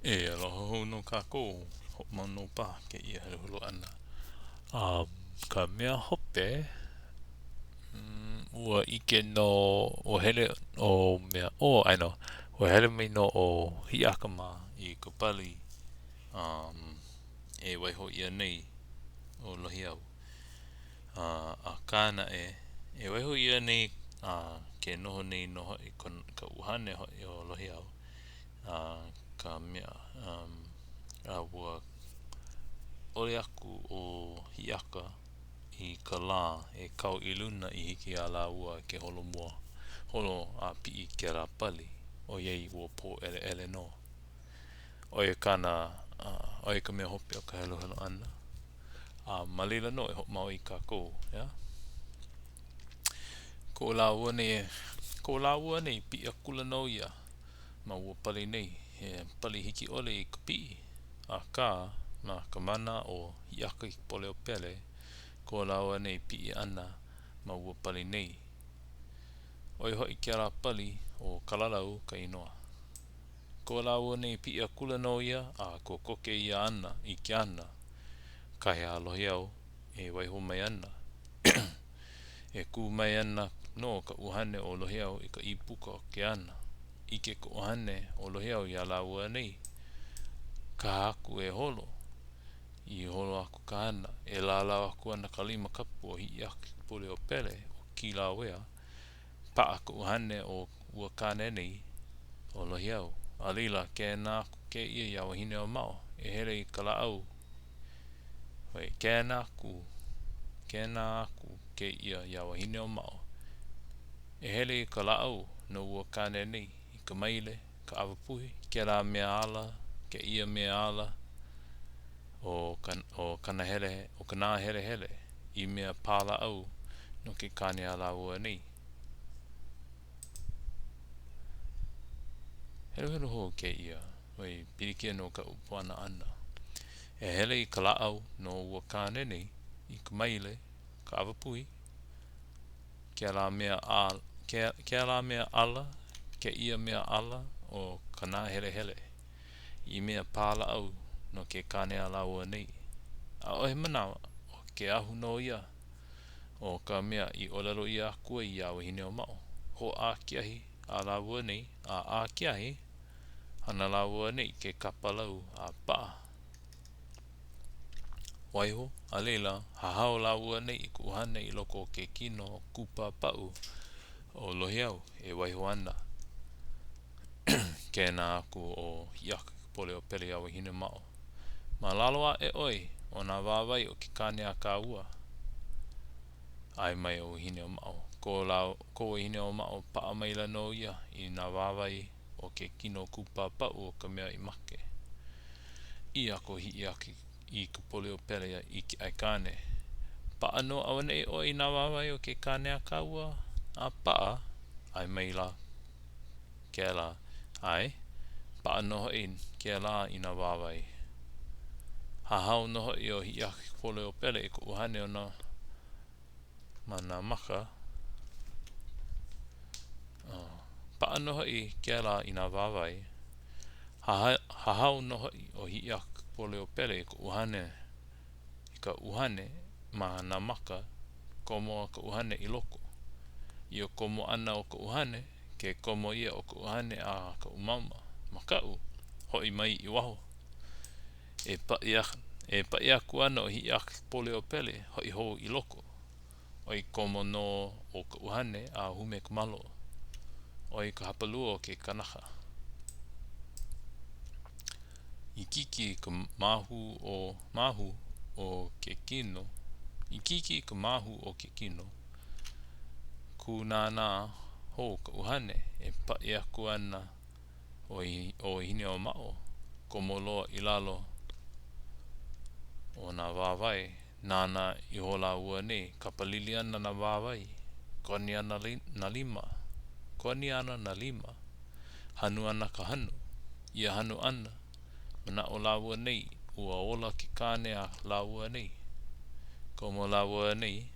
E aloha hou nō kākou, hoʻomau nō paha kēia heluhelu ʻana. A ka mea hope, mm, ua ʻike nō, ua hele ʻo mea, ʻo, ʻae nō, ua hele mai nō ʻo Hiʻiaka mā i ka pali um, e waiho ʻia nei ʻo Lohiau. Uh, akā naʻe, e waiho ʻia nei a ke noho nei nō hoʻi ka ʻuhane hoʻi o Lohiau a ka mea, um, a ua ʻole aku ʻo Hiʻiaka i ka lā e kau i luna i hiki iā lāua ke holomua, holo a piʻi kēlā pali, ʻoiai ua pōʻeleʻele nō. ʻO ia kāna, ʻo ia ka mea hope o ka heluhelu ʻana. A ma laila nō e hoʻomau ai kākou, ʻeā? Ko lāua nei, ko lāua nei piʻi akula nō ia ma ua pali nei, he pali hiki ʻole i ka piʻi, akā, ma ka mana o Hiʻiakaikapoliopele ko lāua nei piʻi ʻana ma ua pali nei. ʻO ia hoʻi kēlā pali ʻo Kalalau ka inoa. Ko lāua nei piʻi akula nō ia a kokoke ia ana i ke ana, kahi a Lohiau e waiho mai ana. E kū mai ana nō ka ʻuhane o Lohiau i ka ʻīpuka o ke ana. ʻIke ka ʻuhane o Lohiau iā lāua nei. Kaha aku e holo. I holo aku ka hana, e lālau aku ana ka lima kapu o Hiʻiakaikapoliopele, ʻo Kīlauea. Paʻa ka ʻuhane o ua kāne nei, ʻo Lohiau. A laila, kēnā aku kēia iā Wahineʻōmaʻo, e hele i ka lāʻau. Wait, kēnā aku, kēnā aku kēia iā Wahineʻōmaʻo, e hele i ka lāʻau no ua kāne nei, i ka maile, ka ʻawapuhi, kēlā mea ala, kēia mea ala, o ka, o ka nahele, o ka nāhelehele, i mea pālāʻau no ke kāne a lāua nei. Heluhelu hou kēia, ʻoi pilikia nō kaʻu puana ʻana. E hele i ka lāʻau no ua kāne nei, i ka maile, ka ʻawapuhi, kēlā mea a, kē, kēlā mea ala, kēia mea ala o ka nāhelehele, i mea pālāʻau no ke kāne a lāua nei. ʻAʻohe manawa, ʻo ke ahu nō ia o ka mea i ʻōlelo ʻia aku ai iā Wahineʻōmaʻo. Hoʻā ke ahi a lāua nei, a ʻā ke ahi, hana lāua nei i ke kapa lau a paʻa. Waiho, a laila, hahao lāua nei i ka ʻuhane i loko o ke kino kūpapaʻu o Lohiau e waiho ana. Kēnā aku ʻo Hiʻiakaikapoliopele iā Wahineʻōmaʻo. Ma lalo aʻe ʻoe o nā wāwae o ke kāne a kāua. ʻAe mai ʻo Wahineʻōmaʻo. Ko lā, ko Wahineʻōmaʻo paʻa maila nō ia i nā wāwae o ke kino kūpapaʻu o ka mea i make. ʻĪ aku ʻo Hiʻiakaikapoliopele i ke aikāne, Paʻa nō auaneʻi ʻoe i nā wāwae o ke kāne a kāua, a paʻa, ʻae maila kēlā, ʻae, paʻa nō hoʻi kēlā i nā wāwae. Hahao nō hoʻi ʻo Hiʻiakaikapoliopele i ka ʻuhane ona ma nā maka. Paʻa nō hoʻi kēlā i nā wāwae. Hahao nō hoʻi ʻo Hiʻiakaikapoliopele i ka ʻuhane i ka ʻuhane ma nā maka, komo ka ʻuhane i loko. Ia komo ʻana o ka ʻuhane, ke komo ia o ka ʻuhane a ka umauma, makaʻu, hoʻi mai i waho. E paʻi, e paʻi aku ana ʻo Hiʻiakaikapoliopele, hoʻi hou i loko. ʻOi komo nō o ka ʻuhane a hume ka malo. ʻOi ka hapalua o ke kanaka. Ikiiki ka māhu o māhu o ke kino. Ikiiki ka māhu o ke kino. Kūnānā hou ka ʻuhane e paʻi aku ana ʻo Wahineʻōmaʻo, komo loa i lalo o nā wāwae. Nānā iho lāua nei, kapalili ana nā wāwae, koni ana nā lima, koni ana nā lima, hanu ana ka hanu. Ia hanu ʻana, manaʻo lāua nei, ua ola ke kāne a lāua nei. Komo lāua nei,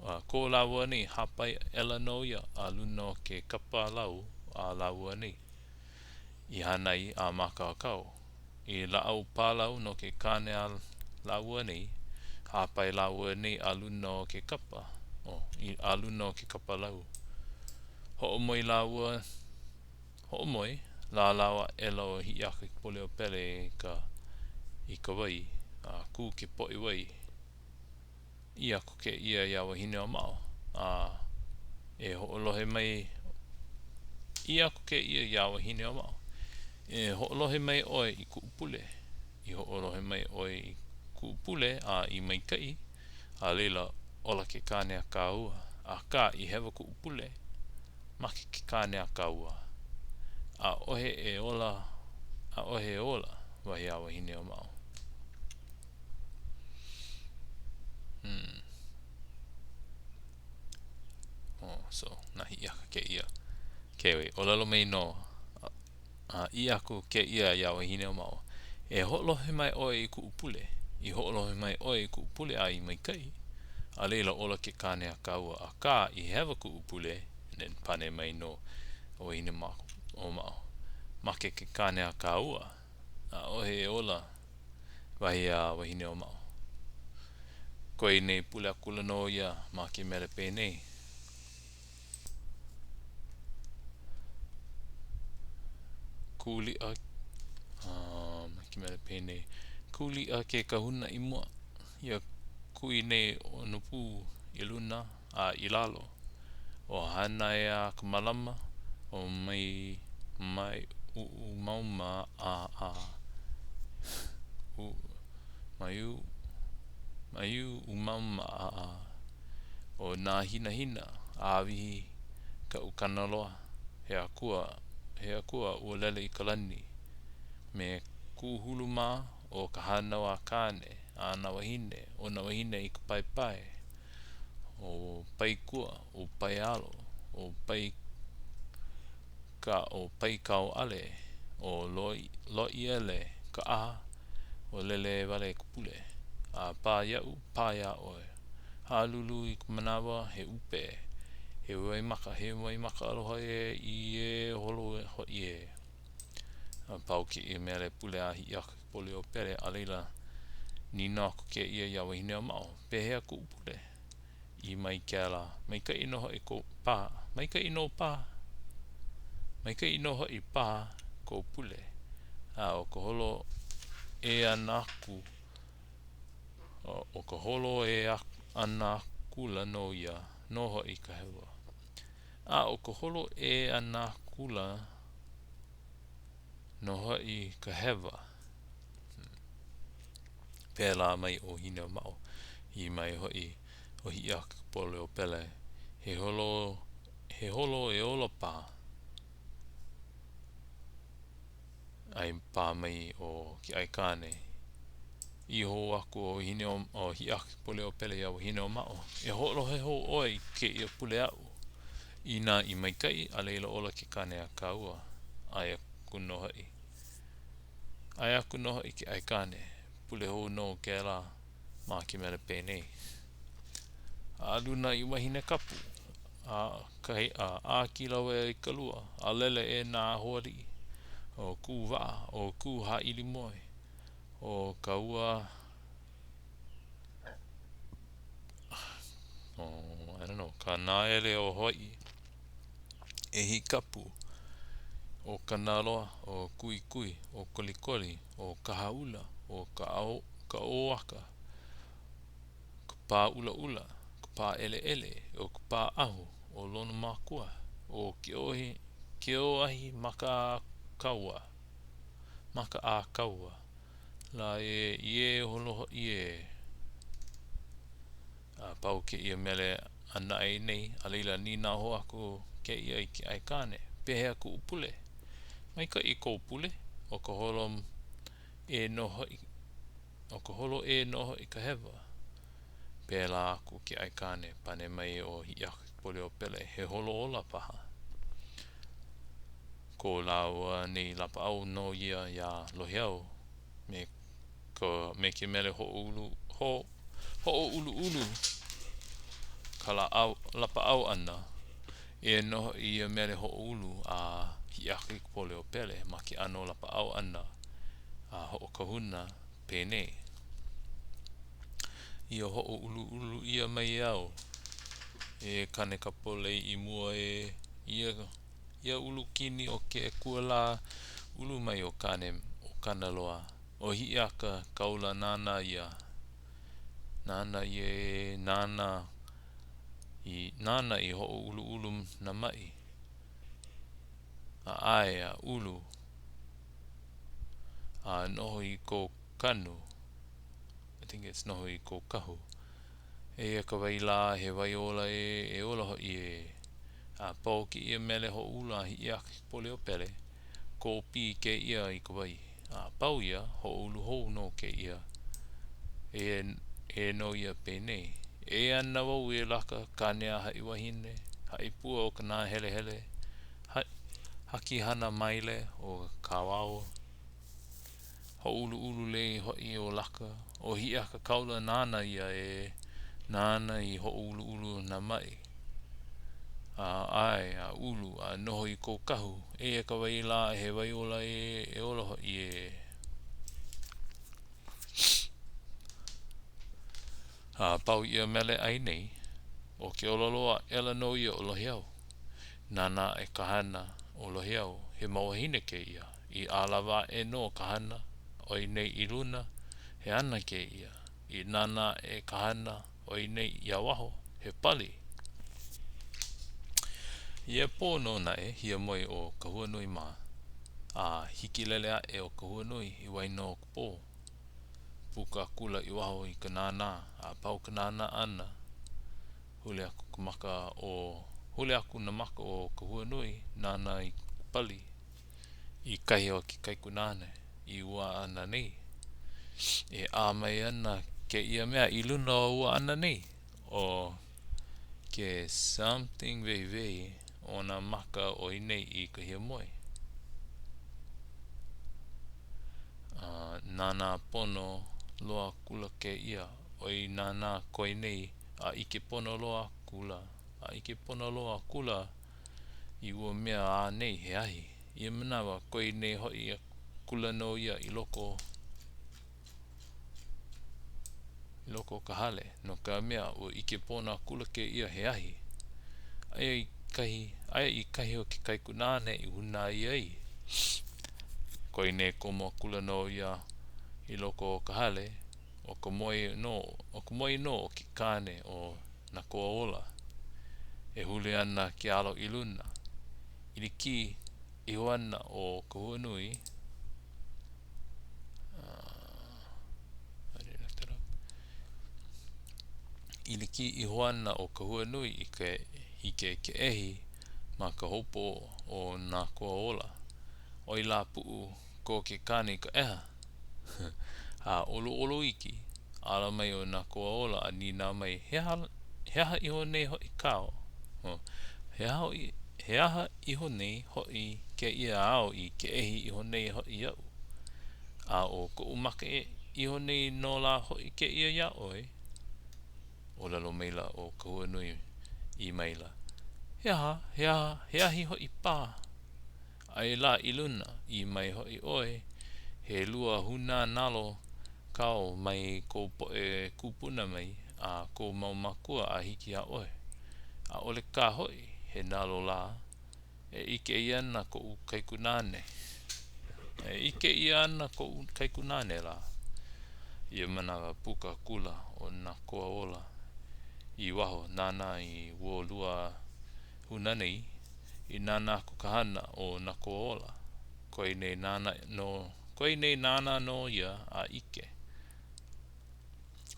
a ko lāua nei hāpai aʻela nō ia a luna o ke kapa lau a lāua nei i hānai a mākaukau. I lāʻau pālau no ke kāne a lāua nei. Hāpai lāua nei a luna o ke kapa, oh, a luna o ke kapa lau. Hoʻomoe lāua, hoʻomoe, lālau aʻela ʻo Hiʻiakaikapoliopele i ka, i ka wai, a kū ke poʻi wai. ʻĪ aku kēia iā Wahineʻōmaʻo, a e hoʻolohe mai, ʻī aku kēia iā Wahineʻōmaʻo, E hoʻolohe mai ʻoe i kuʻu pule. I hoʻolohe mai ʻoe i kuʻu pule a i maikaʻi, a laila, ola ke kāne a kāua. Akā, i hewa kuʻu pule, make ke kāne a kāua. ʻAʻohe e ola, ʻaʻohe e ola, wahi a Wahineʻōmaʻo. Hmm. Oh, so, na Hiʻiaka kēia. Okay, wait, ʻōlelo mai nō. A ʻī aku kēia iā Wahineʻōmaʻo, E hoʻolohe mai ʻoe i kuʻu pule. I hoʻolohe mai ʻoe i kuʻu pule a i maikaʻi, a laila ola ke kāne a kāua. Akā, i hewa kuʻu pule, and then pane mai nō ʻo Wahineʻōmaʻo, make ke kāne a kāua. ʻAʻohe e ola, wahi a Wahineʻōmaʻo. Koe nei pule akula nō ia ma ke mele penei. Kūliʻa, um, ke mele penei. Kūliʻa ke kahuna i mua, ia kui nei ʻono pū i luna a i lalo. ʻO Hānaiakamalama, ʻo mai Maiʻuʻumauma a a u maiu Maiuʻumauma a a ʻO Nāhinahina, ʻĀwihi ka ukana loa, he akua, he akua ua lele i ka lani. Me Kūhulu mā, ʻo ka hānau a Kāne, a nā wāhine, ʻo nā wāhine i ka paepae. ʻo Paikua, ʻo Paialo, ʻo Pai ka ʻo Paikauʻale, ʻo Loʻiele ka ʻaha, ʻo Lele wale ka pule. A pā iaʻu, pā iā ʻoe. Haʻalulu i ka manawa, he ʻupe, he waimaka, he waimaka aloha ē i ē holo hoʻi ē. A pau kēia mele pule a Hiʻiakaikapoliopele, a laila, nīnau aku kēia iā Wahineʻōmaʻo, Pehea kuʻu pule? ʻĪ mai kēlā, Maikaʻi nō hoʻi kou paha, maikaʻi nō paha, maikaʻi nō hoʻi paha kou pule. A ʻo ka holo ʻē ʻana aku, ʻo ka holo ʻē ʻana akula nō ia, nō hoʻi ka hewa. A ʻo ka holo ʻē ʻana akula nō hoʻi ka hewa. Pēlā mai ʻo Hineʻōmaʻo, ʻī mai hoʻi ʻo Hiʻiakaikapoliopele, He holo, he holo e ola paha. ʻAe pā mai ʻo ke aikāne. ʻĪ hou aku ʻo Hine ʻo Hiʻiakaikapoliopele iā Wahineʻōmaʻo, E hoʻolohe hou ʻoe i kēia pule aʻu. Inā i maikaʻi, a laila ola ke kāne a kāua. ʻAe aku nō hoʻi. ʻAe aku nō hoʻi ke aikāne. Pule hou nō kēlā ma ke mele penei. A luna i wahine kapu, a kahi a a Kīlauea i ka lua, a lele ʻē nā hoaliʻi, ʻo Kūwaʻa, ʻo Kūhāʻilimoe, ʻo ka ua ʻo, I don't know, ka nāele o Hawaiʻi, ʻEhikapu, ʻo Kanaloa, ʻo Kuikui, ʻo Kolikoli, ʻo Kahaʻula, ʻo Kaʻōaka, ka Pāʻulaʻula, ka Pāʻeleʻele, ʻo ka Pāʻahu, ʻo Lonomakua, ʻo Keohi, Keōahi Makaakaua, Makaʻākaua, lā ē i ē holo hoʻi ē. A pau kēia mele ʻana aʻe nei, a laila nīnau hou aku kēia i ke aikāne, Pehea kuʻu pule? Maikaʻi kou pule, ʻo ka holo ʻē nō hoʻi, ʻo ka holo ʻē nō hoʻi ka hewa. Pēlā aku ke aikāne, pane mai ʻo Hiʻiakaikapoliopele, he holo ola paha. Ko lāua nei lapaʻau nō ia iā Lohiau me ka me ke mele hoʻoulu ho, hoʻoʻuluʻulu ka lāʻau lapaʻau ʻana. Eia nō hoʻi ia mele hoʻoulu a Hiʻiakaikapoliopele ma ke ʻano lapaʻau ʻana a. hoʻokahuna penei, Ia hoʻoʻuluʻulu ʻia mai au e Kanekapolei i mua ē Ia ia ulukini o ke akua lā Ulu mai ʻo Kane ʻo Kanaloa ʻO Hiʻiaka kāula nāna ia Nāna ia ē Nāna i nāna i hoʻoʻuluʻulu nā maʻi A ʻae a ulu A noho i kou kanu I think it's noho i kou kahu. Eia ka wai lā, he wai ola ē, e ola hoʻi ē. A pau kēia mele hoʻoulu a Hiʻiakaikapoliopele, kōpī kēia i ka wai. A pau ia, hoʻoulu hou nō kēia. Eia, eia nō ia penei. E ana wau e Laka, kāne a haʻi wahine, haʻi pua o ka nāhelehele, haki hana maile o Kawau. Hōʻuluʻulu lei hoʻi o Laka, ʻo Hiʻiaka kāula nāna ia ē, nāna i hōʻuluʻulu nā maʻi. A ʻae, a ulu, a noho i kou kahu, eia ka wai lā he wai ola ē, e ola hoʻi ē. A pau ia mele ʻai nei, ʻo ke ola loa aʻela nō ia o Lohiau. Nānā aʻe ka hana o Lohiau, he mau wāhine kēia. I ʻalawa aʻe nō ka hana, ʻoi nei i luna, he ana kēia. I nānā aʻe ka hana, ʻoi nei iā waho, he pali. Ia pō nō naʻe, hiamoe ʻo Kahuanui mā, a hikilele aʻe ʻo Kahuanui i waena o ka pō. Puka akula i waho i ka nānā, a pau ka nānā ʻana, Huli aku ka maka o Huli aku nā maka o Kahuanui, nānā i ka pali, i kahi o ke kaikunāne i ua ana nei. E ʻā mai ana kēia mea i luna o ua ana nei. ʻO ke something wehiwehi o nā maka o i nei i ka hiamoe. A nānā pono loa akula kēia, ʻoi nānā koe nei a ʻike pono loa akula, a ʻike pono loa akula i ua mea ʻā nei he ahi. Ia manawa, koe nei hoʻi akula nō ia i loko, i loko o ka hale, no ka mea, ua ʻike pono akula kēia he ahi. Aia i kahi, aia i kahi o ke kaikunāne i hūnā ʻia ai. Koe nei komo akula nō ia i loko o ka hale, ʻO ka moe nō, ʻo ka moe nō o ke kāne o Nakoaola, e huli ana ke alo i luna, ʻIlikī iho ana ʻo Kahuanui, ʻIlikī iho ana ʻo Kahuanui i ke i ke keʻehi ma ka houpo o Nakoaola. ʻOi lāpuʻu ko ke kāne i ka ʻeha. A ʻoluʻolu iki, ala mai ʻo Nakoaola a nīnau mai, He aha, he aha iho nei hoʻi kāu? He aha hoʻi, he aha iho nei hoʻi kēia āu i keʻehi iho nei hoʻi iaʻu? A ʻo koʻu make iho nei nō lā hoʻi kēia iā ʻoe? ʻŌlelo maila ʻo Kahuanui, ʻī maila, He aha, he aha, he ahi hoʻi pā? Aia lā i luna, ʻī mai hoʻi ʻoe, he lua hūnā nalo kāu mai kou poʻe kūpuna mai a kou mau mākua a hiki iā ʻoe. ʻAʻole kā hoʻi he nalo lā e ʻike ʻia ana koʻu kaikunāne. E ʻike ʻia ana koʻu kaikunāne lā. Ia manawa puka akula ʻo Nakoaola i waho nānā i ua lua hūnā nei, I nānā aku ka hana o Nakoaola, koe nei nāna nō, koe nei nānā nō ia a ʻike.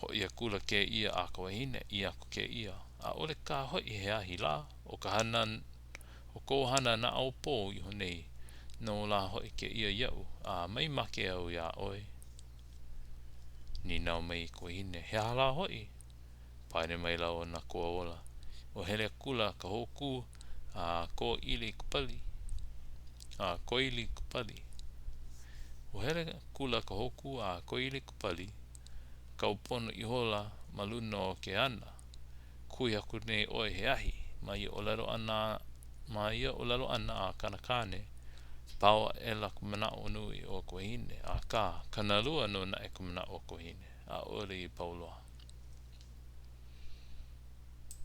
Hoʻi akula kēia a ka wahine, ʻī aku kēia, ʻAʻole kā hoʻi he ahi lā, ʻo ka hana, ʻo kou hana naʻaupō iho nei nō lā hoʻi kēia iaʻu, a mai make au iā ʻoe. Nīnau mai ka wahine, He aha lā hoʻi? Pane maila ʻo Nakoaola, Ua hele akula ka hōkū a kōʻili i ka pali. A koili i ka pali. Ua hele akula ka hōkū a koili i ka pali, kau pono ihola ma luna o ke ana. Kuhi aku nei ʻoe he ahi ma ia ʻōlelo ʻana ma ia ʻōlelo ʻana a kāna kāne. Pau aʻela ka manaʻo nui o ka wahine, akā, kānalua nō naʻe ka manaʻo o ka wahine, ʻaʻole i pau loa.